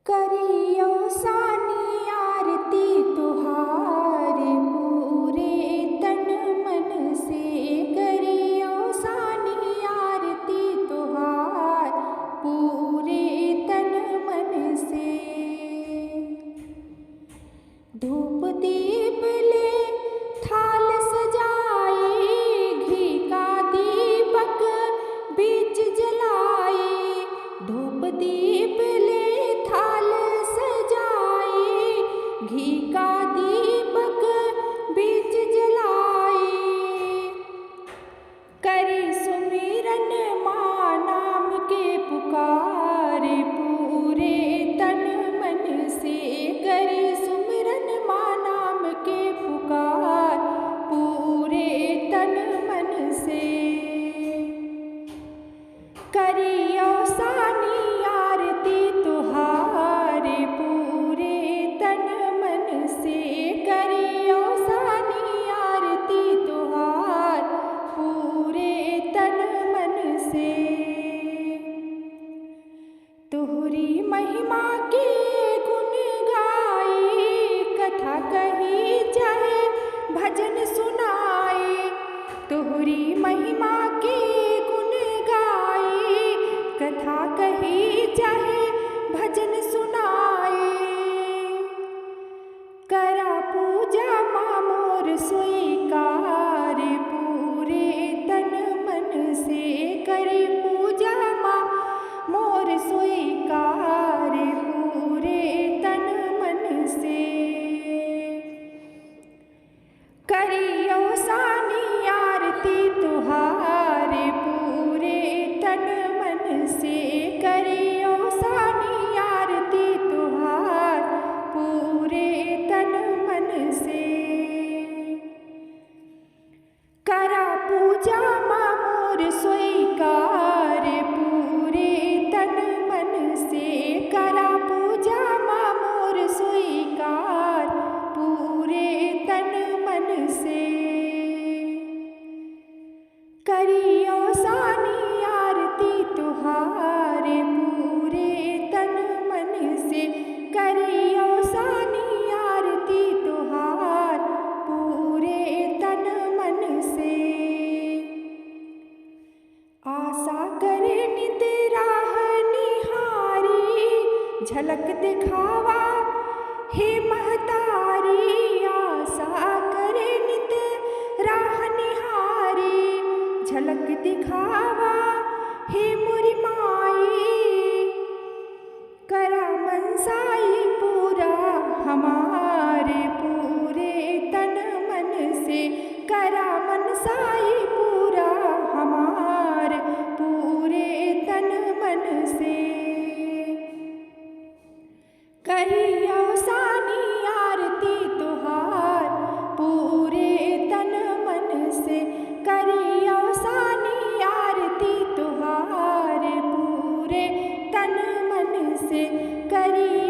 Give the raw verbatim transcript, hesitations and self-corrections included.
करियो सानी आरती तुहार पूरे तन मन से, करियो सानी आरती तुहार पूरे तन मन से। धूप दीप ले थाल सजाई, घी का दीपक बीच जलाई। धूप दीप ले थाल सजाई, घी का दीपक बीच जलाई। करी सुमिरन माँ नाम के पुकार पूरे तन मन से, करी सुमिरन माँ नाम के पुकार पूरे तन मन से। करियो सानी आरती तुहार पूरे तन मन से, करियो सानी आरती तुहार पूरे तन मन से। तुहरी महिमा के गुण गाई, कथा कही चाहे भजन सुनाई। तुहरी महिमा के गुण गाई, कथा कही चाहे भजन सुनाई। करा पूजा माँ मोर स्वीकार पूरे तन मन से, करी पूजा माँ मोर स्वीकार पूरे तन मन से। करियो सानी आरती तुहार पूरे तन मन से, करियो सानी आरती तुहार पूरे तन मन से। करा पूजा माँ मोर स्वीकार पूरे तन मन से, करा पूजा माँ मोर स्वीकार पूरे तन मन से। करियो सानी आरती तुहार पूरे तन मन से, करियो सानी आरती तुहार पूरे तन मन से। आशा करे नित राह निहारी, झलक दिखावा हे महतारी। आशा करे नित राह निहारी, झलक दिखावा हे मोरी माई। करा मनसाई पूरा हमार पूरे तन मन से, करा मनसाई पूरा हमार पूरे तन मन से। करियो सानी आरती तुहार पूरे तन मन से, करियो सानी आरती तुहार पूरे तन मन से, करियो